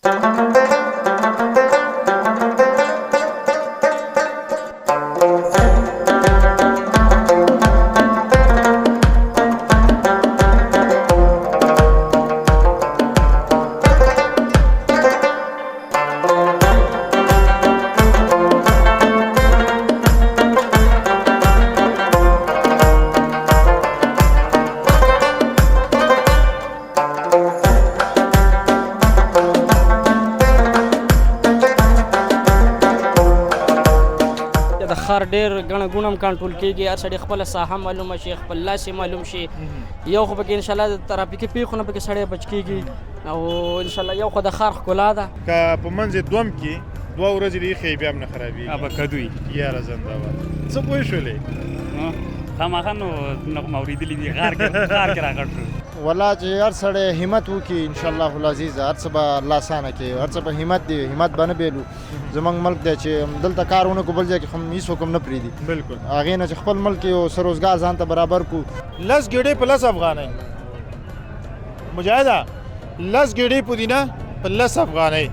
د ښار ډېر ګڼه ګوڼه هم کنټرول کېږي، هر سړي خپله ساحه معلومه شي، خپل لاس یې معلوم شي. یو خو پکې انشاءالله د ترافیکي پېښو نه پکې سړی بچ کېږي، او انشاءالله یو خو د ښار ښکلا ده. که په منځ یې دوم کې دوه ورځې دې ایښی بیا هم نه خرابېږي. ابه کدوی یاره زنده باد. څه پوه شولې؟ خامخا نو نغمه اورېدلي دي، غار کې غار کې راغټ شو. والله چې هر سړی همت وکړي ان شاء الله العزیز هر څه به الله اسانه کړي، هر څه په همت دی، همت به نه بېلو. زمونږ ملک دی چې دلته کار ونه کړو بل ځای کې خو هیڅوک هم نه پرېږدي. بالکل. هغې نه چې خپل ملک یو څه روزګار ځان ته برابر کړو. لس ګېډۍ په لس افغانۍ مجاهده، لس ګېډۍ پودینه په لس افغانۍ،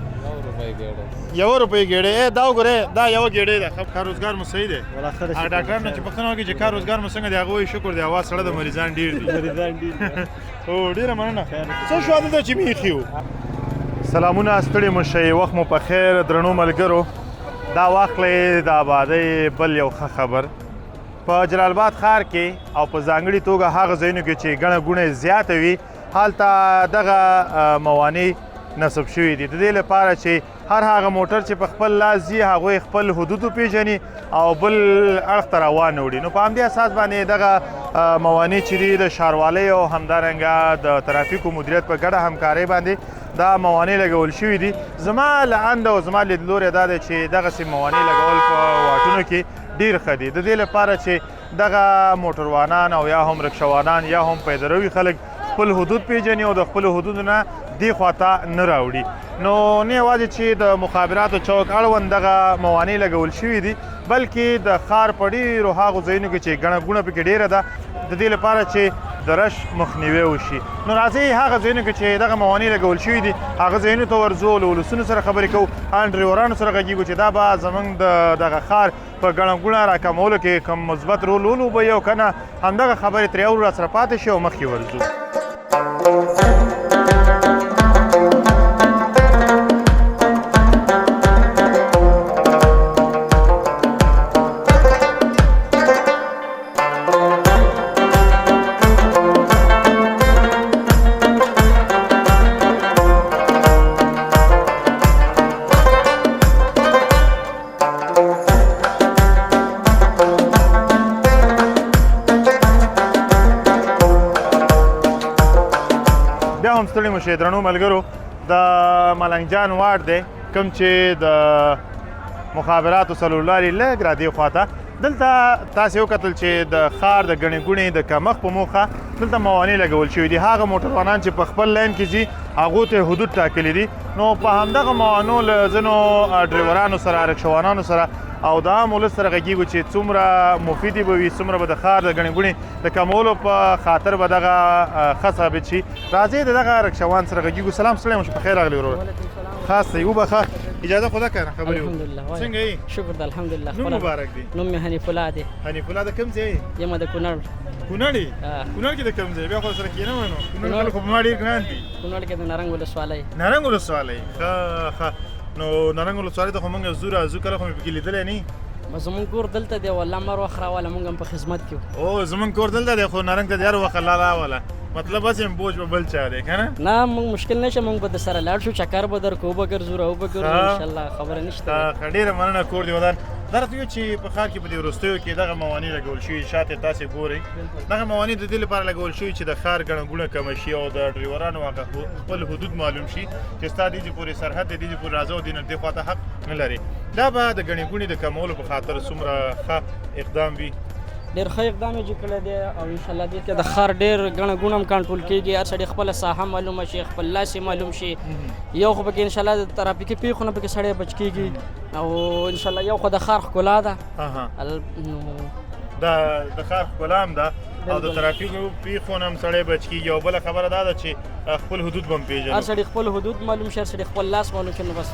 یوه روپۍ ګېډۍ. ای دا وګورئ، دا یوه ګېډۍ ده. کار روزګار مو صحیح دی؟ هغه ډاکټران نه چې پوښتنه وکړي چې کار روزګار مو څنګه دی، هغه وایي شکر دی، هوا سړه ده، مریضان ډېر دي. مریضان ډېر دي. هو ډېره مننه. څه شو دلته چې مې ایښي وو؟ سلامونه، ستړي مو شئ، وخت مو په خیر. درنو ملګرو، دا واخلئ د آبادۍ بل یو ښه خبر. په جلال آباد ښار کې او په ځانګړي توګه هغه ځایونو کې چې ګڼه ګوڼه زیاته وي، هلته دغه موانع نصب شوي دي، د دې لپاره چې هر هغه موټر چې په خپل لاس ځي هغوی خپل حدود وپېژني او بل اړخ ته روان وړي. نو په همدې اساس باندې دغه موانع چې دي د ښاروالۍ او همدارنګه د ترافیکو مدیریت په ګډه همکارۍ باندې دا موانع لګول شوي دي. زما له اند او زما لیدلوری دا دی چې دغسې موانع لګول په واټونو کې ډېر ښه دي، د دې لپاره چې دغه موټروانان او یا هم رکشوانان یا هم پیدروي خلک خپل حدود پیژني او د خپلو حدودو نه دې خواته نه راوړي. نو نه یوازې چې د مخابراتو چوک اړوند دغه موانع لګول شوي دي، بلکې د ښار په ډېرو هغو ځایونو کې چې ګڼه ګوڼه پکې ډېره ده، د دې لپاره چې د رش مخنیوی وشي. نو راځئ هغه ځایونو کې چې دغه موانع لګول شوي دي هغه ځایونو ته ورځو، له ولسونو سره خبرې کوو، ان ډریورانو سره غږېږو چې دا به زموږ د دغه ښار په ګڼه ګوڼه راکمولو کې کوم مثبت رول ولوبوي او که نه. همدغه خبرې ترې اورو، راسره پاتې شي او مخکې ورځو. بیا هم ستړي مو شئ درنو ملګرو. د ملنګ جان واټ دی کوم چې د مخابراتو څلور لارې لږ را دې خواته، دلته تاسې وکتل چې د ښار د ګڼې ګوڼې د کمښت په موخه دلته موانع لګول شوي دي. هغه موټروانان چې په خپل لاین کې ځي هغو ته حدود ټاکلي دي. نو په همدغه موانعو له ځینو ډریورانو سره، رکشوانانو سره او د عام ولس سره غږېږو چې څومره مفیدې به وي، څومره به د ښار د ګڼې ګوڼې د کمولو په خاطر به دغه ښه ثابت شي. راځئ د دغه رکشوان سره غږېږو. سلام، ستړی مه شو، په خیر راغلې ورور. خاص دی وبخښه، اجازه خو ده که نه خبرې وکړو؟ الحمدلله. څنګه یې؟ شکر ده الحمدلله. نوم مبارک دی. نوم مې حنیف الله دی. حنیف الله د کوم ځای؟ یم د کونړ. کونړ یې؟ کونړ کې د کوم ځای؟ بیا خو سره کېنم نو. کونړ خلک خو په ما ډېر ګران دي. کونړ کې د نارنګ ولسوالۍ. نارنګ ولسوالۍ، ښه ښه. نو نارنګ ولسوالۍ ته خو موږ ځو راځو، کله خو مې پکې لیدلی نه. زمونږ کور دلته دی، والله مر وخت راواله، موږ هم په خدمت کې یو. او زمونږ کور دلته دی، خو نارنګ ته د هر وخت الله راواله، مطلب هسې هم بوج به بل چا دی که نه؟ نه موږ مشکل نشه، موږ به د سره لاړ شو، چکر به درکو، به ګرځو راو به ګرځو انشاءالله، خبره نشته. ښه، ډېره مننه، کور دې ودان. دا راته ووایه چې په ښار کې په دې وروستیو کې دغه موانع لګول شوي، شاته تاسې ګورئ، دغه موانع د دې لپاره لګول شوي چې د ښار ګڼه ګوڼه کمه شي او د ډریورانو هغه خپل حدود معلوم شي چې ستا دې ځای پورې سرحد دی، دې ځای پورې راځه او دې نه دې خوا ته حق نه لرې. دا به د ګڼې ګوڼې د کمولو په خاطر څومره ښه اقدام وي؟ ډېر ښه اقدام یې چې کړی دی، او انشاءالله دې کې د ښار ډېر ګڼه ګوڼه هم کنټرول کېږي، هر سړي خپله ساحه معلومه شي، خپل لاس یې معلوم شي. یو خو پکې انشاءالله د ترافیکي پېښو نه پکې سړی بچ کېږي، او انشاءالله یو خو د ښار ښکلا ده. دا د ښار ښکلا هم ده. او د ترافیکو پیښو نه هم سړی بچ کېږي. او بله خبره دا ده چې خپل حدود به هم پېژنو. هر سړي خپل حدود معلوم شي، هر سړي خپل لاس معلوم شي، نو بس.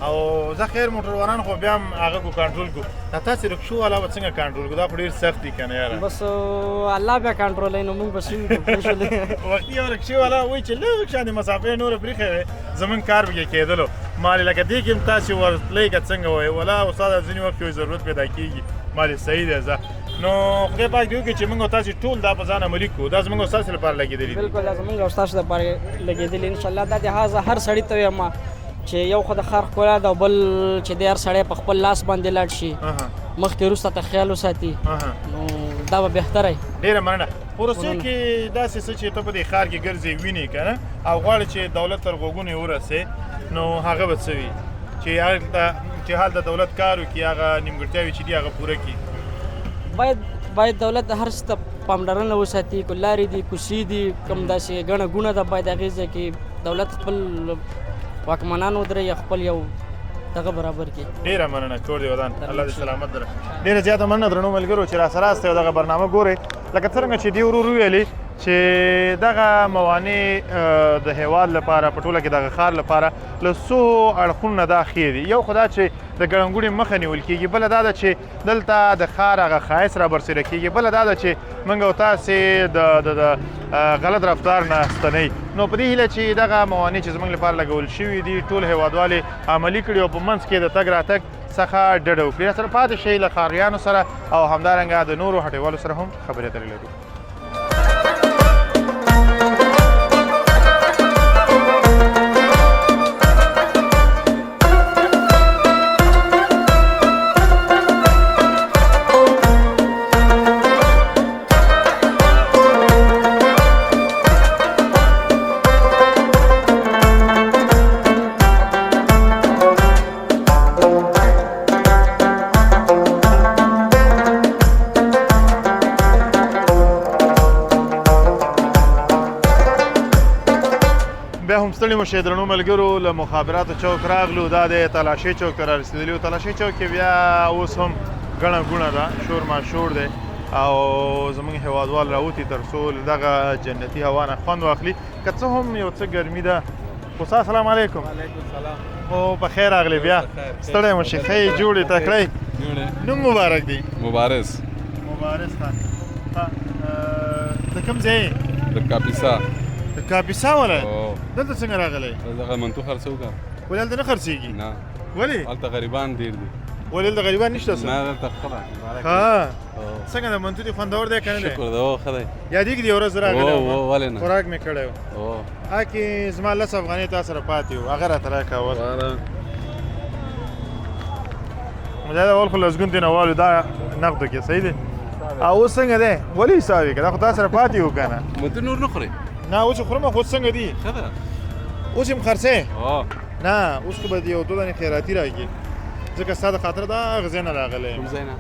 او زه خیر موټروانان خو بیا هم هغه کو کنټرول کو، دا تاسې رکشو والا به څنګه کنټرول کو؟ دا خو ډېر سخت دي که نه یاره؟ بس الله بیا کنټرولوي، نو موږ به څه وکړو؟ وختي یو رکشې والا وایي چې لږ شانې مسافې نوره پرېښې وې زمونږ کار پکې کېدلو. مالې لکه دې کې هم تاسې ورتلئ که څنګه؟ وایي ولا استاده ځینې وخت یو ضرورت پیدا کېږي. مالې صحیح دی، ځه نو خدای پاک دې وکړي چې موږ او تاسې ټول دا په ځان عملي کړو. دا زموږ او ستاسې لپاره لګېدلي دي. بالکل، دا زموږ او ستاسو لپاره لګېدلي ان شاء الله. دا د هر سړي ته وایم چې یو خو د ښار ښکلا ده، او بل چې دی هر سړی په خپل لاس باندې لاړ شي، مخکې وروسته ته خیال وساتي، نو دا به بهتره وي. ډېره مننه. په وروستیو کې داسې څه چې ته په دې ښار کې ګرځې وینې که نه، او غواړې چې دولت تر غوږونو یې ورسې، نو هغه به څه وي چې هلته دولت کار وکړي، هغه نیمګړتیاوې چې دي هغه پوره کړي؟ باید دولت هر څه ته پاملرنه وساتي، که لارې دي، کوڅې دي، کوم داسې ګڼه ګوڼه ده، باید هغې ځای کې دولت خپل واکمنان ودروي، خپل یو دغه برابر کړي. ډېره مننه، کور دې ودان، الله دې سلامت درکړي. ډېره زیاته مننه درنو ملګرو چې راسره یاست او دغه برنامه ګورئ. لکه څرنګه چې دې ورور وویلې چې دغه موانع د هیواد لپاره په ټوله کې دغه ښار لپاره له څو اړخونو نه دا ښې دي. یو خو دا چې د ګڼګوڼې مخه نیول کېږي، بله دا ده چې دلته د ښار هغه ښایست را برسېره کېږي، بله دا ده چې موږ او تاسې د غلط رفتار نه ستنوي. نو په دې هیله چې دغه موانع چې زموږ لپاره لګول شوي دي ټول هیوادوال یې عملي کړي او په منځ کې د تګ راتګ څخه ډډه وکړي. سره پاتې شئ له ښاریانو سره او همدارنګه د نورو هټیوالو سره هم خبرې اترې لرو. بیا هم ستړي مو شئ درنو ملګرو، له مخابراتو چوک راغلو، دا دی تلاشۍ چوک ته رارسېدلي یو. تلاشۍ چوک کې بیا اوس هم ګڼه ګوڼه ده، شور ماشور دی او زموږ هیوادوال راوتي تر څو له دغه جنتي هوا نه خوند واخلي. که څه هم یو څه ګرمي ده. استاد السلام علیکم. وعلیکم السلام. او په خیر راغلې، بیا ستړی مو شئ، ښه یې جوړې تکړه یې. نوم مبارک دی؟ مبارز. مبارز خان. د کوم ځای؟ د کاپیسا. د کاپیسا ولایت؟ دلته څنګه راغلی؟ دغه منتو خرڅو که. ولې هلته نه خرڅېږي؟ نه. ولې؟ هلته غریبان ډېر دي. ولې هلته غریبان نشته څه؟ نه دلته ښه ده. ښه څنګه د منتو دې خوندور دی که نه دی؟ شکر دی، ښه دی. یادېږي دې ورځ راغلی وم؟ ولې نه، خوراک مې کړی و. هکې زما 10 افغانۍ تا سره پاتې و، هغه راته راکړه اول. مجاهد اول خو لسګون دې نه والو، دا نقدو کې صحیح دی. او اوس څنګه دی؟ ولې حساب یې که دا خو تا سره پاتې و که نه؟ منتو نور نه خورې؟ نه اوس یې خورم، خو څنګه دي؟ ښه ده. اوس یې هم خرڅوې؟ نه اوس خو به یو دوه دانې خیراتي راکړي، ځکه ستا د خاطر دا هغه ځای نه راغلی یم. کوم ځای نه؟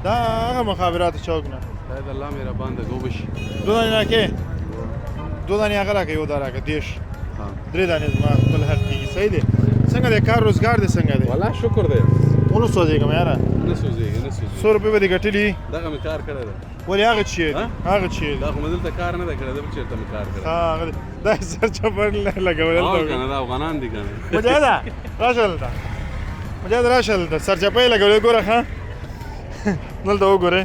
دا هغه مخابراتو چوک نه. خدای د الله مهربان دی، وبه شي. دوه دانې راکړې؟ دوه دانې هغه راکړه، یو دا راکړه، 30 درې دانې زما خپل حق کېږي. صحیح دی. څنګه دی کار روزګار دی څنګه دی؟ والله شکر دی. ونه سوځېږم یاره. نه سوځېږي، نه سوځېږي. څو روپۍ به دې ګټلي؟ دغه مې کار کړی دی. ولې هغه چیرې دی؟ هغه چیرې دی؟ دا خو مې دلته کار نه دی کړی، دا چېرته مې کار کړی؟ ها هغه دا سر چپر لګول دلته. که نه دا افغانان دي که نه. مجاهده راشه دلته، مجاهد راشه دلته، سرچپه یې لګولې ګوره. ښه دلته وګورئ،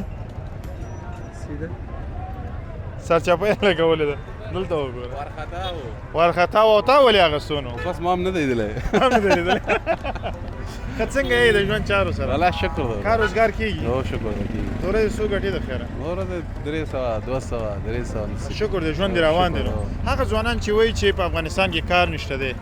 سرچپه یې لګولې ده، دلته وګوره. وارخطا و، وارخطا و. تا ولې اغوستو نو؟ بس ما هم نه دی لیدلی. هم نه دی لیدلی. ښه څنګه یې د ژوند چارو سره؟ والله شکر دی. کار روزګار کېږي؟ هو شکر دی کېږي. د ورځې څو ګټې د خیره؟ د ورځې 300، 200، 300. شکر دی، ژوند دې روان دی. نو هغه ځوانان چې وایي چې په افغانستان کې کار نشته دی،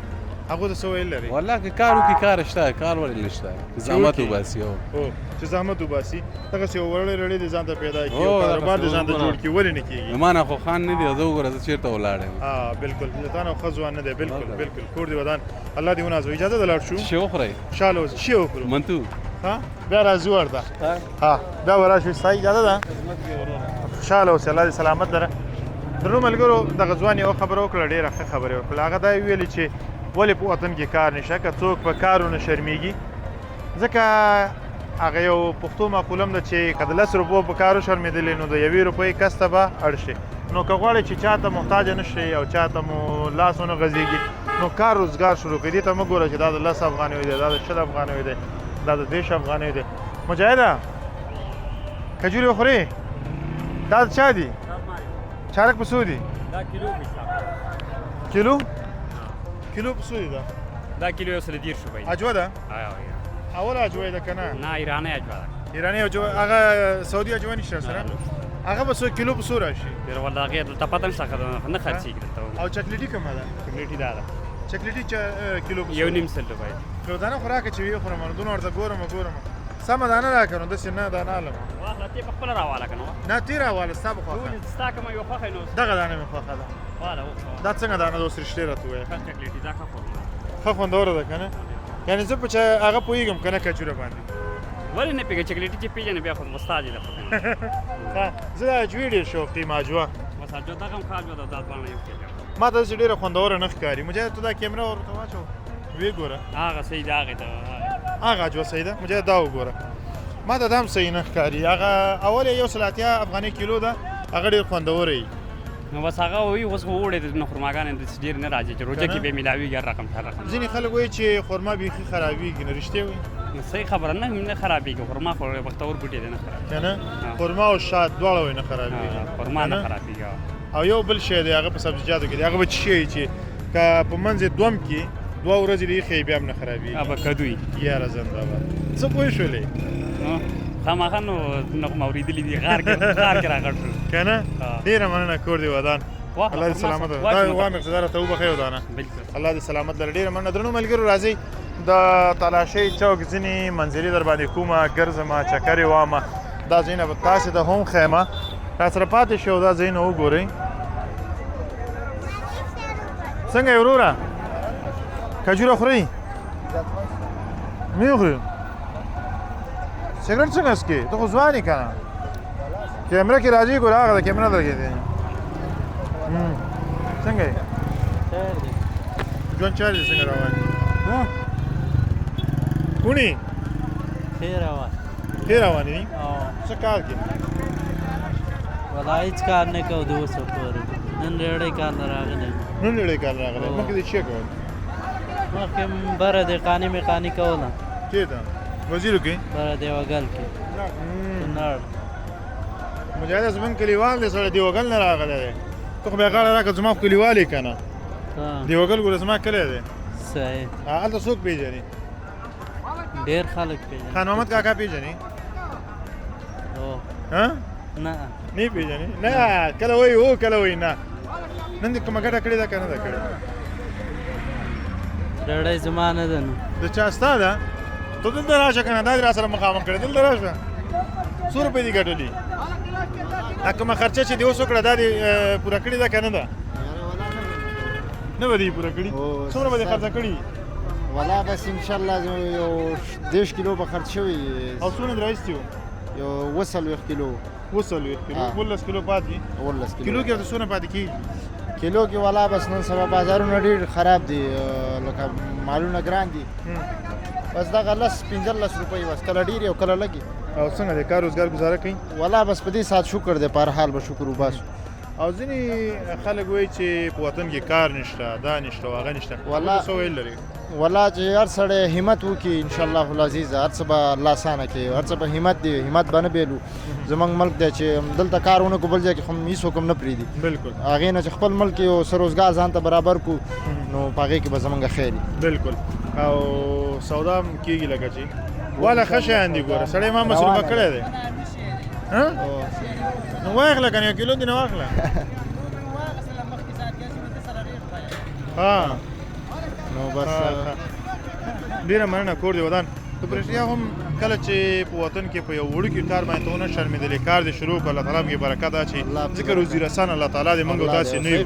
هغو ته څه ویل لري؟ والله که کار وکړي کار شته، کار ولې نشته؟ زحمت وباسي. هو چې زحمت وباسي، دغسې یو وړې رړې دې ځان ته پیدا کړي او کاروبار دې ځان ته جوړ کړي، ولې نه کېږي؟ ما نه خو خان نه دی، زه وګوره زه چېرته ولاړ یم. ها بالکل، له تا نه ښه ځوان نه دی. بالکل بالکل، کور دې ودان، الله دې ونازوي. اجازه ده لاړ شو؟ شی وخورئ؟ خوشحاله اوسئ. شی وخورو؟ منتو. ها بیا راځو ورته. ها بیا به راشو، ستا اجازه ده؟ خوشحاله اوسئ، الله دې سلامت لره. درنو ملګرو، دغه ځوان یوه خبره وکړه، ډېره ښه خبره یې وکړه. هغه دا یې وویلې چې ولې په وطن کې کار نشته، که څوک په کار ونه شرمېږي، ځکه هغه یو پښتو مقوله هم ده چې که د 10 روپو په کار وشرمېدلې نو د یوې روپۍ کس ته به اړ شي. نو که غواړئ چې چاته محتاج نه شئ او چاته مو لاس ونه غځېږي نو کار روزګار شروع کړئ. دې ته مه ګوره چې دا د 10 افغانیو دی، دا د 20 افغانیو دی، دا د 30 افغانیو دی. مجاهده کجورې وخورې؟ دا د چا دي؟ چارک په څو دي؟ دا کیلو په حساب. کیلو؟ کیلو په څو دي دا؟ دا کیلو 130 روپۍ. عجوه ده؟ اوله عجوه ده که نه؟ نه، ایرانۍ عجوه ده. ایرانۍ عجوه، هغه سعودي عجوه نشته سره؟ هغه به څو کیلو په څو راشي؟ ډېر والله هغې دلته پته نشته، نه خرڅېږي دلته. او چاکلیټي کومه ده؟ چاکلیټي دا ده. چاکلیټي کیلو په څو؟ 1.5 روپۍ. یو دانه خو راکړه چې ویې خورم، نو دونه ورته ګورم ګورم. سمه دانه راکړه نو داسې نه دانه الم. واخله، ته په خپله راواله که نه؟ نه، ته راواله، ستا به خوښه. ټولې ستا کومه یوه خوښه نو. دغه دانه مې خوښه ده. واله وخوره. دا څنګه دانه ده؟ اوس رښتیا راته ووایه. ښه چاکلیټي دا ښه خوندوره. ښه خوندوره ده که نه؟ یعنې زه په هغه پوهېږم که نه کجوره باندې؟ ولې نه پوهېږې؟ چاکلیټي چې پېژنې بیا خو استاد یې ده. زه د عجوې ډېر شوقي یم، عجوه. بس عجوه دغه هم ښه عجوه ده، دا دواړه یو شی ده. ما ته داسې ډېره خوندوره نه ښکاري. مجاهد ته دا کیمره ورته واچوه ویې ګوره. هغه صحیح ده، هغې ته هغه عجوه صحیح ده. مجاهد دا وګوره، ما ته دا هم صحیح نه ښکاري. هغه اول یې 180 افغانۍ کیلو ده، هغه ډېر خوندوره وي. نو بس هغه وایي اوس خو اوړی دی، نو خرماګانې داسې ډېر نه راځي چې روژه کې به میلاویږي هر رقم هر رقم. ځینې خلک وایي چې خرما بیخي خرابېږي، نو رښتیا وایي؟ صحیح خبره نه، نه خرابېږي خرما، خو بختور بوټی دی، نه خرابېږي. که نه خرما او شات دواړه وایي نه خرابېږي. خرما نه خرابېږي. او یو بل شی دی هغه په سبزیجاتو کې دی، هغه به څه شی چې که په منځ یې دوم کې 2 ورځې دې ایښی بیا هم نه خرابېږي؟ هغه به کدو وي. یاره زنده باد، څه پوه شولې؟ خامخا نو نغمه اورېدلي دي، غار کې راغټ شو. که نه؟ ډېره مننه، کور دې ودان. الله دې سلامت لره. دا وا مې اقتدار ته وبخښه یو دانه. الله دې سلامت لره. ډېره مننه درنو ملګرو. راځئ د تلاشۍ چوک ځینې منظرې در باندې کومه ګرځمه، چکرې وامه. دا ځایونه به تاسې ته هم ښیمه، را سره پاتې شئ او دا ځایونه وګورئ. څنګه یې وروره؟ کجوره خورئ؟ مې خوري. سګرټ څنګه څکې؟ ته خو ځوان یې که نه؟ کیمره کې راځي ګوره، هغه د کیمره درکې دی. څنګه یې؟ ژوند چارې دې څنګه روان دي؟ کونی؟ ښې روان. ښې روانې دي؟ څه کار کې؟ ولا هېڅ کار نه کوو د اوسه پورې. نن ریړۍ کار نه راغلی. نن ریړۍ کار راغلی. مخکې دې څه کول؟ مخکې بره د قاني میقاني کوله. چېرته؟ وزیرو کې؟ بره دیوګل کې، کونړ. مجاهد زمونږ کلیوال دی، سړی دیوګل نه راغلی دی. ته خو بیا غاړه راکړه، زما خو کلیوال یې که نه؟ دیوګل ګوره زما کلی دی. صحیح. هلته څوک پېژني؟ ډېر خلک پېژني. خان محمد کاکا پېژني؟ ها؟ نه نه پېژني؟ نه، کله وایي هو کله وایي نه. نن دې کومه ګټه کړې ده که نه ده کړې؟ ډوډۍ زما نه ده. نو د چا؟ ستا ده؟ ته دلته راشه که نه، دا دې را سره مخامخ کړې. دلته راشه. څو روپۍ دې ګټلي؟ دا کومه خرچه چې دې اوس وکړه دا دې پوره کړې ده که نه ده؟ نه به دې پوره کړي؟ څومره به دې خرڅه کړي؟ ولا بس ان شاء الله یو 30 کیلو به خرڅ شوي. او څونه دې راایستي وو؟ یو 40 کیلو. 40 کیلو، 19 کیلو پاتې. 19 کیلو کې ورته څونه پاتې کېږي؟ کیلو کې والا بس نن سبا بازارونه ډېر خراب دي، لکه مالونه ګران دي. بس دغه 10 15 روپۍ بس، کله ډېرې او کله لږې. او څنګه دی کار روزګار ګزاره کوي؟ ولا بس په دې ساعت شکر دی، په هر حال به شکر وباسو. او ځینې خلک وایي چې په وطن کې کار نشته، دا نشته او هغه نشته. ولا څه ویل لري؟ ولا چې هر سړی همت وکړي ان شاء الله العزیز هر څه به الله اسانه کړي. هر څه په همت دی، همت به نه بېلو. زمونږ ملک دی چې دلته کار ونه کړو بل ځای کې خو هېڅوک هم نه پرېږدي. بالکل. هغې نه چې خپل ملک یو څه روزګار ځان ته برابر کړو نو په هغې کې به زمونږ خیر وي. بالکل. او سودا هم کېږي لکه چې والا ښه شیان دي. ګوره سړی ما مصروفه کړی دی. ها؟ نو واخله که نه، یو کیلو دې نه واخله. ها نو بس ډېره مننه، کور دې ودان. ته په رښتیا هم کله چې په وطن کې په یو وړوکي کار باندې ته ونه شرمېدلې، کار دې شروع کړ، الله تعالی مې برکت اچي. ځکه روزي رسان الله تعالی دې موږ تاسې نه یو،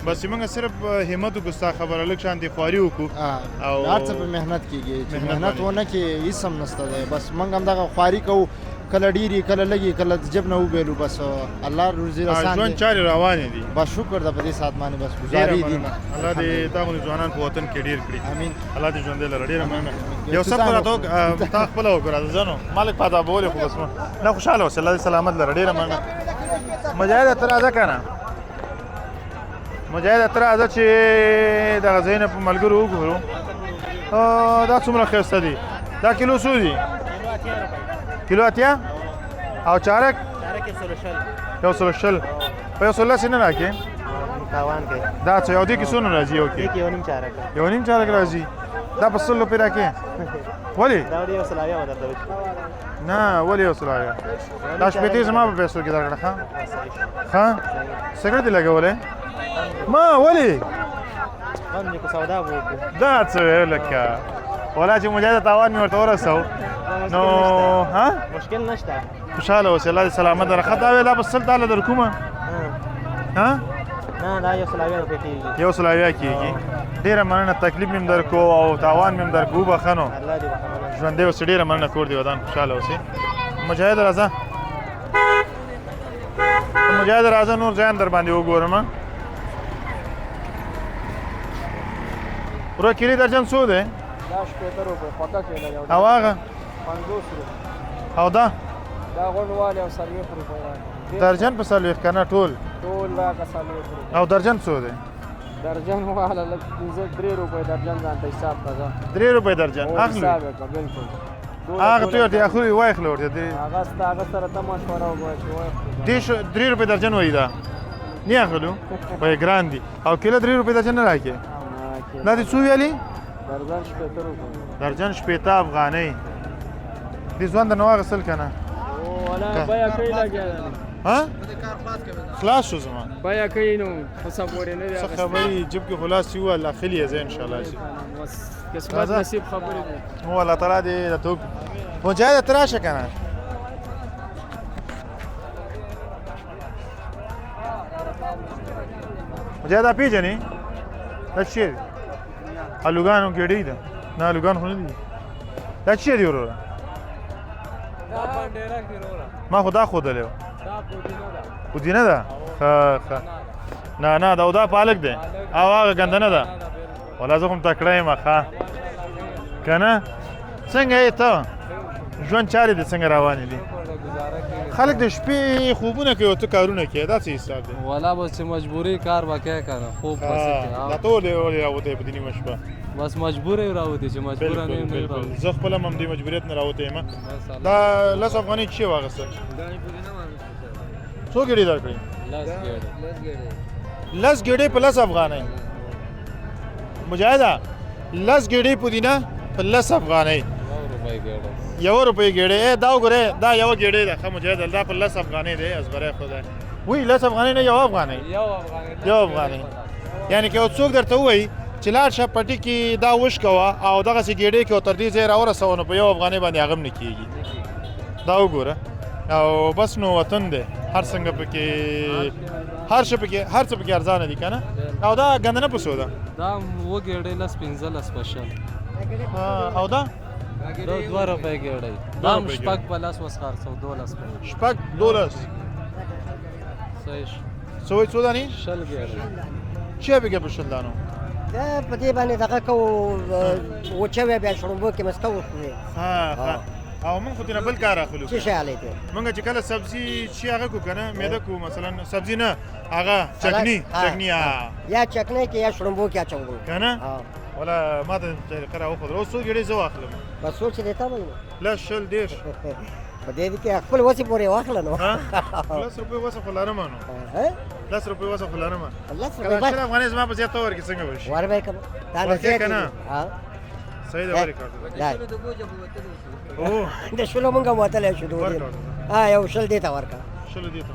بس موږ صرف همت وکړو، ستا خبره لږ شانتې خواري وکړو. او هر څه په محنت کېږي، چې محنت ونه کړې هېڅ هم نشته دی. بس موږ هم دغه خواري کوو. کله ډېرې، کله لږې، کله د جب نه وبېلو، بس الله روزي رسان ژوند چارې روانې دي. بس شکر ده په دې ساعت باندې، بس ډېره ګزارې دي. مننه، الله دې تا غوندې ځوانان په وطن کې ډېر کړي. امین. الله دې ژوندی لره. ډېره مننه. آمین. یو سب راته وکړه، تا خپله وکړه، زه نو مالک پاتا بولې، خو بس نه خوشحاله اوسې، الله دې سلامت لره. ډېره مننه. مجاهده ته راځه که نه، مجاهده ته راځه چې دغه ځایونه په ملګرو وګورو. دا څومره ښایسته دي. دا کیلو څو دي؟ کیلو 80. او چارک؟ 120. په 110 یې نه راکې؟ تاوان کوي. دا څه یو دې کې څونه راځي؟ یو کې کې یو نیم چارک. یو نیم چارک راځي. دا په 100 روپۍ راکې؟ ولې دا ډېر 170 به درته وشي. نه، ولې 170؟ دا شپېتې زما په پیسو کې درکړه. ښه ښه، سګرټ دې لګولی ما؟ ولې؟ غم دې کو، سودا به وکړو. دا څه ویل لکه ولا چې مجاهد تاوان مې ورته ورسو نو. ها، مشکل نشته. خوشحاله اوسې، الله دې سلامت درخه. دا ویلا په 100 تاله در کومه؟ ها نه، دا 170 روپۍ کېږي. 170 کېږي. ډېره مننه، تکلیف مې هم درکو او تاوان مې هم درکو، وبخښه نو. الله دې وبخښه. ژوندی اوسې، ډېره مننه، کور دې ودان، خوشحاله اوسې. مجاهد راځه، مجاهد راځه، نور ځایان در باندې وګورم. وروره کیلې درجن څو دی؟ دا 60 روپۍ خوږه کیله یو. او هغه؟ 50 روپۍ. او دا؟ دا غونډوالی او 40 روپۍ راکړه. درجن په 40 که نه ټول؟ ټول راکړه 40 روپۍ. او درجن څو دی؟ درجن والا لږ 5، 3 روپۍ درجن، ځان ته حساب کړه. 3 روپۍ درجن اخلو؟ حساب یې کړه بالکل. هغه ته ورته اخلو، وایخله ورته درې. هغه ستا هغه سره ته مشوره وکړه چې وایخلو. 3 روپۍ درجن وایي، دا نه اخلو، وایي ګران دي. او کیله 3 روپۍ درجن نه راکې؟ دا دې څو ویلي؟ درجن 60 روپۍ. درجن 60 افغانۍ. دې ځوان د نو واخیستل که نه؟ ولا بیا کوي لګیا. ها، خلاص شو زما. بیا کوي نو حساب پورې نه دی. څه خبرې، جیب کې خلاص یو الله خلی یې زه ان شاء الله چې بس قسمت نصیب خبرې دي. هو الله تعالی دې راته وکړي. مجاهده ته راشه که نه. مجاهده پېژنې؟ دا څه شی دی؟ الوګانو ګېډۍ ده؟ نه، الوګان خو نه دي. دا څه شی دی وروره؟ ما خو دا ښودلی وه. پودینه ده. ښه ښه. نه نه، دا دا پالک دی او هغه ګندنه ده. ولا زه خو هم تکړه یم. ښه که نه، څنګه یې ته؟ ژوند چارې دې څنګه روانې دي؟ خلک د شپې خوبونه کوي او ته کارونه کوې، دا څه حساب دی؟ ولا بس چې مجبوري کار وکې کنه، خوب بس دا ته ولې ولې راوتی په دې نیمه شپه؟ بس مجبور یې راوتی، چې مجبور نه یم نه راوتی. زه خپله هم دې مجبوریت نه راوتی یم. دا 10 افغانۍ چې واخیستل، څو ګېډۍ درکړې؟ 10 ګېډۍ په 10 افغانۍ. مجاهده، 10 ګېډۍ پودینه په 10 افغانۍ، 1 روپۍ ګېډۍ. دا وګوره، دا یوه ګېډۍ ده. ښه مجاهده، دا په 10 افغانۍ دی. ازغری خدای وایي 10 افغانۍ نه، 1 افغانۍ، 1 افغانۍ. یعنې که یو څوک درته ووایي چې لاړ شه پټي کې دا وشکوه او دغسې ګېډۍ کې او تر دې ځایه راورسوه، نو په 1 افغانۍ باندې هغه هم نه کېږي. دا وګوره. او بس نو وطن دی، هر څنګه پکې، هر څه پکې، هر څه پکې ارزانه دي که نه؟ او دا ګندنه په څو ده؟ دا اووه ګېډۍ 10، 15 په 20. او دا؟ دا 2 روپۍ ګېډۍ. دا هم 6 په 10 اوس خرڅو، 12 په 6 12. صحیح شو. څه وایي، څو دانې؟ 20 ګېډۍ. چې به کې په 20 دانو؟ دا په دې باندې دغه کوو، وچوي بیا شړومبو کې مسته وخوري. ښه ښه. او موږ خو ترې بل کار اخلو. څه شی اخلئ ته؟ موږ چې کله سبزي چې هغه کو که نه، میده کو، مثلا سبزي نه، هغه چکني، چکني یا چکنۍ کې یا شړومبو کې اچوو که نه؟ ولا ما ته طریقه راوښودله. اوس څو ګېډۍ زه واخلم؟ بس څو چې دی تا به 10، 20، 30. په دې کې خپل وسې پورې واخله نو. 10 روپۍ وسه خو لرم نو. 10 روپۍ وسه خو لرم. 10 روپۍ 20 افغانۍ زما په زیاته ورکړې، څنګه به شي؟ ور به یې کړم. دا نه ورکړې که نه؟ صحیح ده، ورکړه. د 20 مونږ هم وتلی شو. ها، یو 20 دې ته ورکړه. 20 دې ته.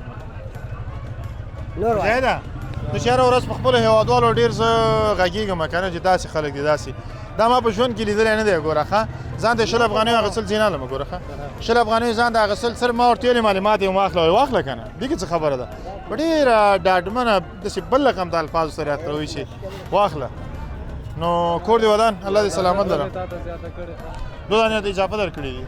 نور وایه. ده نو چې هره ورځ په خپلو هېوادوالو ډېر زه غږېږم که نه، چې داسې خلک دي، داسې دا ما په ژوند کې لیدلی نه دی. ګوره ښه، ځان ته 20 افغانیو اخیستل ځینې علم. ګوره ښه، 20 افغانیو ځان ته اخیستل سر ما ورته ویلې معلومات یې واخله. واخله که نه، دې کې څه خبره ده؟ په ډېره ډاډمنه داسې بل رقم د الفاظو سره راته وایي چې واخله. نو کور دې ودان، الله دې سلامت لره. 2 دانې ته اضافه درکړې دي.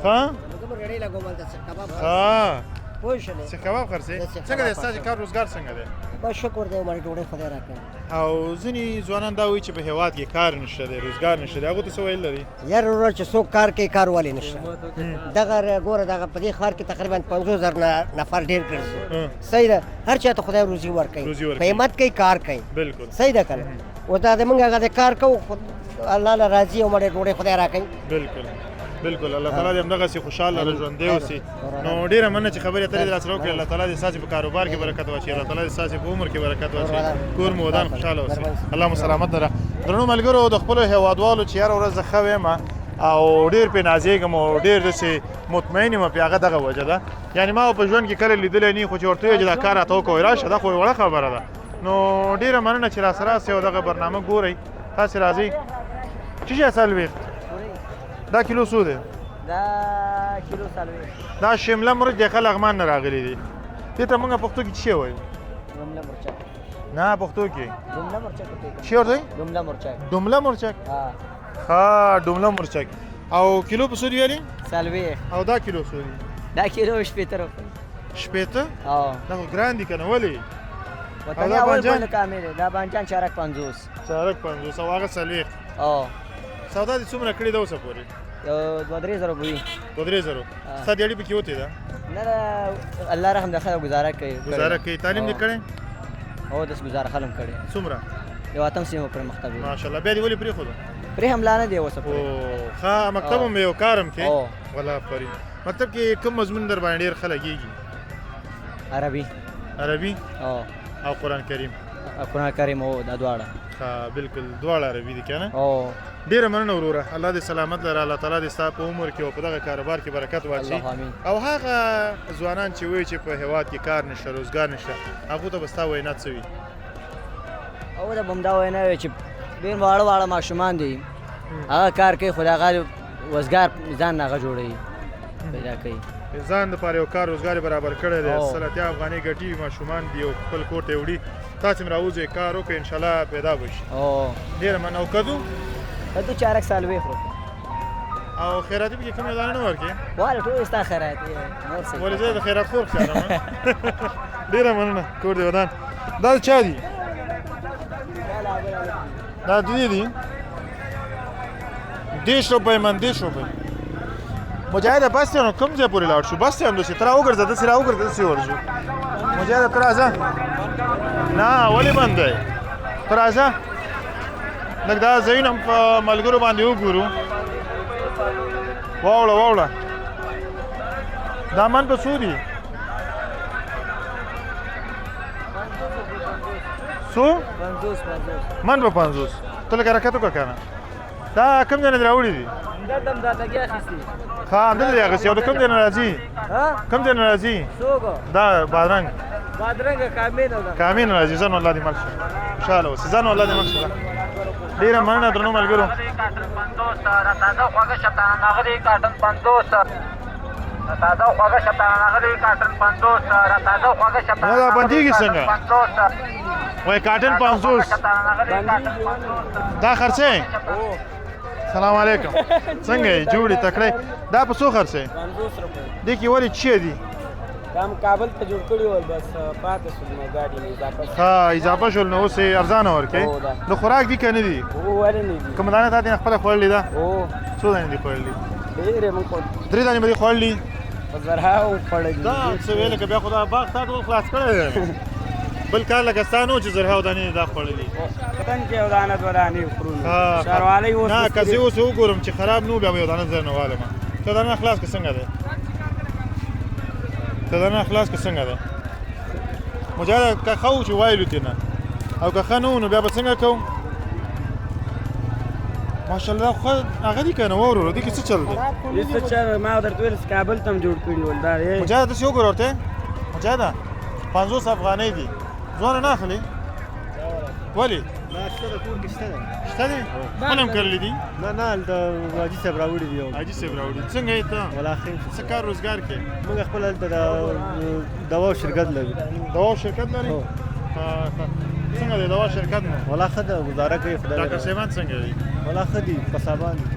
ښه. زه به ریړۍ لګوم هلته سیخ کباب ها پوه شولې؟ سیخ کباب خرڅې؟ زه سیخ څنګه دی کباب ستاسو خرڅوم. کار روزګار څنګه دی؟ بس شکر دی، مړې ډوډۍ خدای راکړې. او ځینې ځوانان دا وایي چې په هیواد کې کار نشته دی، روزګار نشته دی، هغو ته څه ویل لري؟ یار وروره چې څوک کار کوي کار ولې نشته؟ دغه ګوره دغه په دې ښار کې تقریبا 50,000 نفر ډېر ګرځي. صحیح ده، هر چا ته خدای روزي ورکوي، روزي ورکوي. په همت کوي کار کوي. بالکل صحیح ده که نه؟ اوس دا د موږ هغه د کار کوو، خو الله له راضي او مړې ډوډۍ خدای راکوي. بالکل بالکل، الله تعالی دې همدغسې خوشحاله لره ژوندی اوسي. نو ډېره مننه چې خبرې اترې دې راسره وکړې. الله تعالی دې ستاسې په کاروبار کې برکت واچوي، الله تعالی دې ستاسې په عمر کې برکت واچوي، کور مو ودان، خوشحاله اوسئ، الله مو سلامت لره. درنو ملګرو، د خپلو هیوادوالو چې هره ورځ زه ښه وایم او ډېر پرې نازېږم او ډېر داسې مطمئن یم پرې، هغه دغه وجه ده. یعنې ما په ژوند کې کله لیدلی نه، خو چې ورته ووایي چې دا کار راته وکړه، وایي راشه، دا خو وړه خبره ده. نو ډېره مننه چې راسره یاست او دغه برنامه ګورئ. تاسې راځئ. څه شی 40؟ دا کیلو څو دی؟ دا کیلو 40. دا شمله مرچ دی، ښه لغمان نه راغلي دي. دې ته موږ پښتو کې څه شی وایو؟ دومله مرچک. نه، پښتو کې دومله مرچک. څه ورته وایي؟ دومله مرچک. دومله مرچک. ښه، دومله مرچک. او کیلو په څو دی ویلې؟ 40. او دا کیلو څو دی؟ دا کیلو 60 روپۍ. 60؟ دا خو ګران دي که نه؟ ولې؟ وطني اول بل کامل دی. دا بانجان چارک 50. چارک 50 او هغه 40. سودا دې څومره کړې ده اوسه پورې؟ یو 2-3 زره به وي. 2-3 زرو. ستا دیاړي پکې وتې ده؟ نه نه، الله رحم د ښه ګزاره کوي. ګزاره کوي. تعلیم دې کړی؟ هو، داس ګزاره خلم کړی. څومره؟ یو اتم سیمه پر مکتب. ماشاءالله، بیا دې ولې پرېښودو؟ پرې هم لا نه دی اوسه پورې. ښه، مکتب هم یو کار هم کې. ولا آفرین. مکتب کې کوم مضمون در باندې ډېر ښه لګېږي؟ عربي. عربي او قرآن کریم؟ قرآن کریم او دا دواړه. ښه، بالکل، دواړه عربي دي که نه؟ ډېره مننه وروره، الله دې سلامت لره، الله تعالی دې ستا په عمر کې او په دغه کاروبار کې برکت واچوي. او هغه ځوانان چې وایي چې په هیواد کې کار نشته، روزګار نشته، هغو ته به ستا وینا څه وي؟ او دا به هم دا وینا وي چې ډېر واړه واړه ماشومان دي، هغه کار کوي، خو د هغه وزګار ځان هغه جوړوي، پیدا کوي. ځان دپاره یو کار روزګار برابر کړی دی، 180 افغانۍ ګټي، ماشومان دي او خپل کور ته یې وړي. تاسې هم راوځئ، کار وکړئ، انشاءالله پیدا به شي. ډېره مننه. او کدو؟ کدو چارک 40 روپۍ. او خیراتي پکې کوم دانه نه ورکې؟ واله ټول ستا خیراتي نور څه. ولې زه د خیرات خور ښکارم؟ ډېره مننه، کور دې ودان. دا چا دي؟ دا دوی دي. 30 روپۍ من، 30 روپۍ. مجاهده بس دی، نو کوم ځای پورې لاړ شو؟ بس دی همداسې، ته راوګرځه، داسې راوګرځه، داسې ورځو. مجاهده ته راځه. نه، ولې بند دی؟ ته راځه، لږ دا ځایونه هم په ملګرو باندې وګورو. واوړه واوړه. دا من په څو دي؟ څو؟ 50. من په 50. ته لږ حرکت وکړه که نه. دا کوم ځای نه دې راوړي دي؟ دلته هم دا لګیا اخیستي. ښه، همدلته دې اخیستي. او د کوم ځای نه راځي؟ کوم ځای نه راځي؟ څوک؟ دا بادرنګ. بادرنګ کامې نه ده. کامې نه راځي. ځه نو، الله دې مل شه، خوشحاله اوسې. ځه نو، الله دې مل شه. ډېره مننه درنو ملګرو. تازه خواږه شفتانه نغدي کارټن 50، تازه خواږه شفتانه نغدي کارټن 50، تازه خواږه شفتانه. نه، دا بندیږي څنګه؟ وای کارټن 50 دا خرڅې؟ سلام علیکم، څنګه یې؟ جوړې تکړه؟ دا په څو خرڅې؟ 50 روپۍ. دې کې ولې چی دي؟ دا هم کابل ته جوړ کړي ول، بس پاتې شول نو ګاډي مې اضافه شو. ښه، اضافه شول نو اوس یې ارزانه ورکې. د خوراک دي که نه دي؟ ولې نه دي. کومه دانه تا دې خپله خوړلې ده؟ څو دانې دې خوړلې؟ ډېرې مونږ خو. درې دانې به دې خوړلې؟ په زرهاو خوړلې. دا څه ویل که بیا خو دا باغ تا ټول خلاص کړی دی. بل کار لکه ستا نه و چې زرهاو دانې دا خوړلې. وطن کې یو دانه دوه دانې خورو نو ښاروالۍ اوس نه، که زه اوس وګورم چې خراب نه و، بیا به یو دانه زر نه والم. ته دانه خلاص که څنګه دی؟ ته دانه خلاص که څنګه دی؟ مجاهده که ښه و چې وایلو ترې نه، او که ښه نه و نو بیا به څنګه کوو؟ ماشاءالله، خو هغه دي که نه وروره، دې کې څه چل دی؟ هېڅ چل، ما درته ویل چې کابل ته هم جوړ کړي ول دا. مجاهده داسې وګوره ورته. مجاهده 50 افغانۍ دي، ځوانه نه اخلي؟ ولې؟ نه، شته، د کور کې شته دی. شته دی؟ خپل هم کرلي دي؟ نه نه، هلته حاجي صاحب راوړي دي. حاجي صاحب راوړي. څنګه یې ته؟ ولا ښه. څه کار روزګار کې؟ موږ خپل هلته د دواو شرکت لرو. دواو شرکت لري؟ څنګه دی دوا شرکت مو؟ ولا ښه ده، ګزاره کوي خدای. ډاکټر صاحبان څنګه دي؟ ولا ښه دي، قصابان دي.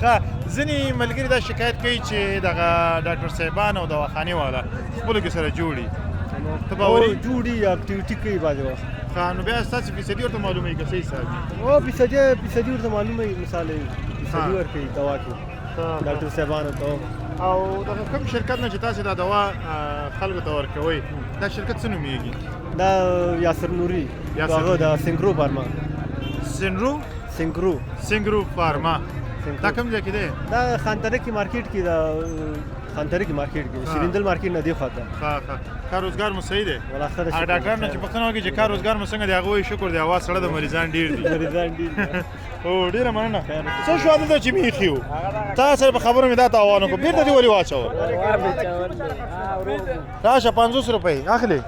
ښه، ځینې ملګري دا شکایت کوي چې دغه ډاکټر صاحبان او دواخانې والا خپلو کې سره جوړي، ته باوري جوړي اکټیویټي کوي بعضې وخت. ښه، نو بیا ستاسو فیصدي ورته معلومه وي که څه حساب وي؟ او فیصدي ورته معلومه وي، مثال فیصدي ورکوي دوا کې ډاکټر صاحبانو ته. او دغه کوم شرکت نه چې تاسو دا دوا خلکو ته ورکوئ، دا شرکت څه نومېږي؟ دا یاسر نوري، هغه د سنګرو فارما. سنګرو سنګرو فارما دا کوم ځای کې دی؟ دا خانتره کې مارکیټ کې، دا خانتره کې مارکیټ کې، شیریندل مارکیټ نه دی خواته. ښه ښه، کار روزګار مو صحیح دی؟ ولا ښه دی. ډاکټر نه چې پوښتنه وکړي چې کار روزګار مو څنګه دی، هغه وایي شکر دی، هوا سړه ده، مریضان ډېر دي. مریضان ډېر دي. او ډېره مننه. څه شو دلته چې مې ایښي وو؟ تا سره په خبرو مې دا تاوان وکړو، بېرته دې ولې واچول؟ راشه 50 روپۍ اخلې؟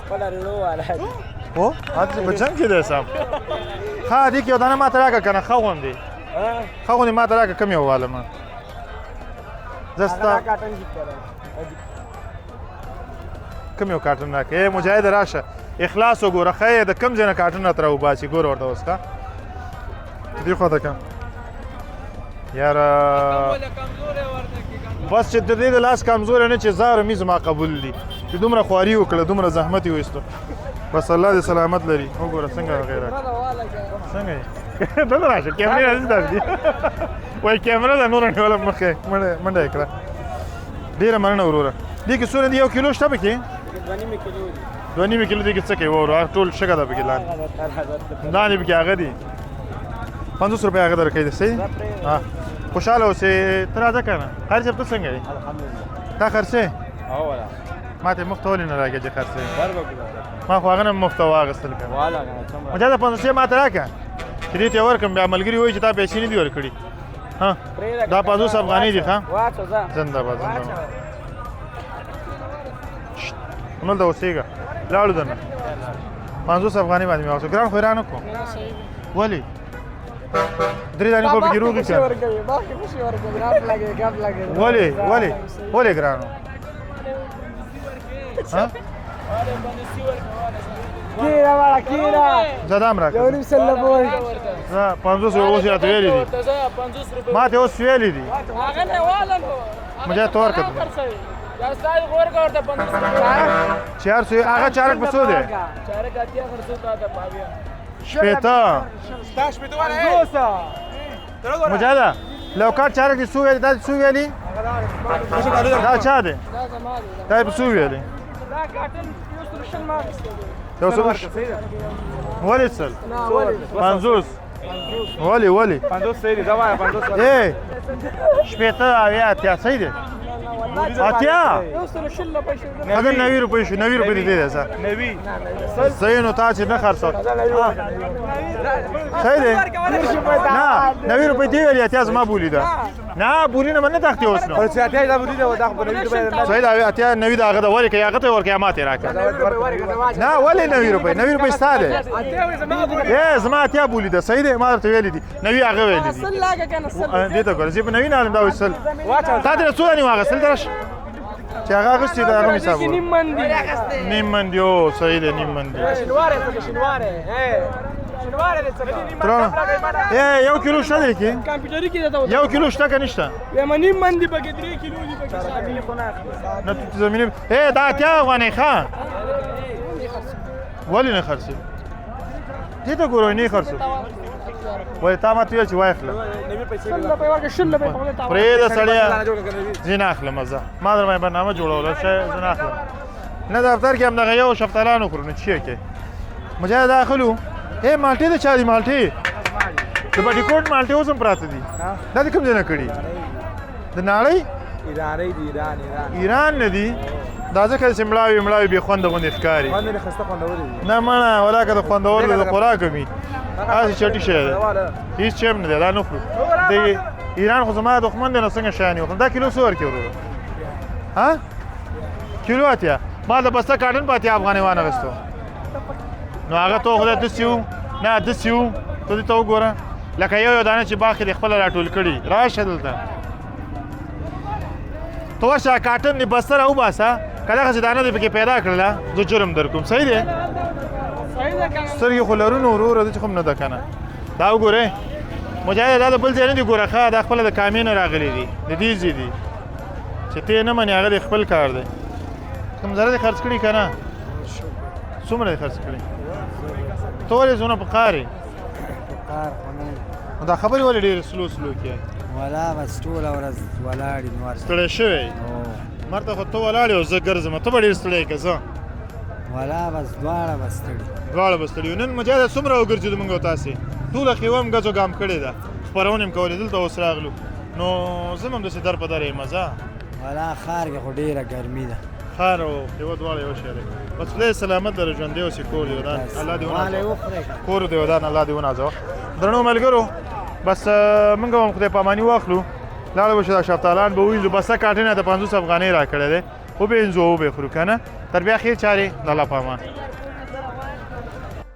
خپله رېړو والا دی. هو هسې په جنګ کې دی صاحب. ښه، دې کې یو دانه ماته راکړه که نه، ښه غوندې، ښه غوندې ماته راکړه، کوم یو والم زه ستا کوم یو کارټون راکړه. ای مجاهد راشه، اخلاص وګوره، ښه یې د کوم ځای نه کارټون راته راوباسي، ګوره ورته اوس. ښه دې خوا ته که یاره، بس چې د دې د لاس کمزوری نه چې زار مې زما قبول دي چې دومره خواري وکړه، دومره زحمت یې وایستو، بس الله دې سلامت لري. وګوره څنګه غیره څنګه یې دلته راشه، کیمرې راځي دي، وایي کیمره ده نوره نیوله مخکې منډه یې کړه. ډېره مننه وروره. دې کې څونه دي؟ 1 کیلو شته پکې؟ 2.5 کیلو. دې کې څه کوي وروره؟ ټول شګه ده پکې، لاندې لاندې پکې هغه دي. 50 روپۍ هغه درکوي دی، صحیح؟ خوشحاله اوسې. ته راځه که نه، قاري صاحب ته څنګه یې؟ تا خرڅې؟ ما ته مفته ولې نه راکړې چې خرڅې؟ ما خو هغه نه مفته واخیستل که نه. مجاهده 50 یې ماته راکړه چې دې ته یې ورکړم، بیا ملګري وایي چې تا پیسې نه دي ورکړي. ها دا 50 افغانۍ دي. ښه زنده باد زنده باد. هملته اوسېږه، لاړو درنه. 50 افغانۍ باندې مې واخیستل، ګران خو یې رانه کړو. ولې؟ درې دانې خو پکې روغې کړه. ولې ولې ولې ګرانو؟ ها؟ کیره والا کیره زه دا هم راکړه. 1.5 لپوي. زه 50 اوس یې راته ویلي دي، ما ته اوس ویلي دي. هغه نه والا نو مجاهد ته ورکړه. چې هر څه هغه چارک په څو دی؟ شپېته. مجاهده لوکاټ چارک دې څو ویلي؟ دا دې څو ویلي؟ دا چا دی؟ دا یې په څو ویلي؟ 120. ولې سل؟ 50. ولې ولې؟ 50 صحیح دی، دا وایه 50. ای شپېته اویا اتیا صحیح دی؟ اتیا؟ هغه 90 روپۍ شو، 90 روپۍ دې دی سر. صحیح نو تا چې نه خرڅول. صحیح دی؟ نه 90 روپۍ دی ویلي، اتیا زما بولي ده. نه بولي نه نه تښتي اوس نو. صحیح ده، اتیا 90 د هغه ده، ولې که هغه ته یې ورکړې ما ته یې راکړه. نه ولې 90 روپۍ؟ 90 روپۍ ستا دی. ای زما اتیا بولي ده، صحیح دی، ما درته ویلي دي 90 هغه ویلي دي. دې ته ګوره، زه په 90 نه علم، دا وایي سل. تا ترې څو دانې واخیستل؟ درشه چې هغه اخیستې ده، هغه مې حساب وکړ. نیم من دی. او صحیح دی، نیم من دی. ای 1 کیلو شته دی کې؟ 1 کیلو شته که نشته؟ نیم من دی پکې، 3 کیلو دی پکې. نه ته زمینې. ای دا اتیا افغانۍ. ښه ولې نه خرڅې؟ دې ته ګوره نه خرڅو. ولې تا ماته ویل چې وایخله؟ پرېږده سړیه، زه نه اخلم. زه ما در باندې برنامه جوړوله، زه نه اخلم. نه دفتر کې هم دغه یو شفتالان وخورو، نو چیرې کې مجاهد دا اخلو. ای مالټې د چا دي؟ مالټې د بډیکوټ مالټې اوس هم پراته دي. دا د کوم ځای نه کړي؟ د ناړۍ؟ ایراني دي، ایران ایران نه دي. دا ځکه چې مړاوي مړاوي بې خونده غوندې ښکاري. خوند یې خسته خوندورې دي. نه مړه ولاکه د خوندور د خوراک وي، هسې چټي شی دی، هېڅ شی هم نه دی. دا نه خورو. د ایران خو زما دښمن دی، نو څنګه شیان یې وخورم؟ دا کیلو څو ورکړې وروره؟ ها کیلو اتیا. ما د بسته کاټن په 80 افغانۍ وانه غیستو. نو هغه ته خدای داسې و، نه داسې و، ته دې ته وګوره لکه یو یو دانه چې باغ کې دې خپله راټول کړي. راشه دلته ته ورشه، کاټن دې بسته راوباسه، که دغسې دانه دې پکې پیدا کړله زه جرم در کوم. صحیح دی؟ سترګې خو لرو نو وروره، داسې خو هم نه ده که نه. دا وګورئ مجاهد دا د بل ځای نه دي ګوره، ښه دا خپله د کامې نه راغلي دي، د دې ځای دي. چې ته یې نه منې هغه د خپل کار دی. کوم زره دې خرڅ کړي که نه؟ څومره دې خرڅ کړي؟ ته ولې زونه په قار یې؟ کار خو نه. دا خبرې ولې ډېرې سلو سلو کې؟ ولا بس ټوله ورځ ولاړ یم ورته. ستړی شوی؟ مرته خو ته ولاړ یې او زه ګرځم، ته به ډېر ستړی که زه؟ ولا بس دواړه به ستړي. دواړه به ستړي یو. نن مجاهده څومره وګرځېدو موږ او تاسې، ټوله خیوه هم ګزو ګام کړې ده، خپرونې هم کولې، دلته اوس راغلو، نو زه هم داسې در په در یم. ځه ولا ښار کې خو ډېره ګرمي ده. ښار او خیوه دواړه یو شی دی. بس خدای سلامت لره، ژوندی اوسې، کور دې ودان، الله دې ونازوه. کور دې ودان، الله دې ونازوه. درنو ملګرو بس موږ هم خدای پاماني واخلو، لاړ به شو، دا شفتالان به ووینځو. بسته کاټنه د 50 افغانۍ راکړی دی، وبه یې وینځو او وبه یې خورو که نه. تر بیا خیر چارې، د الله په امان.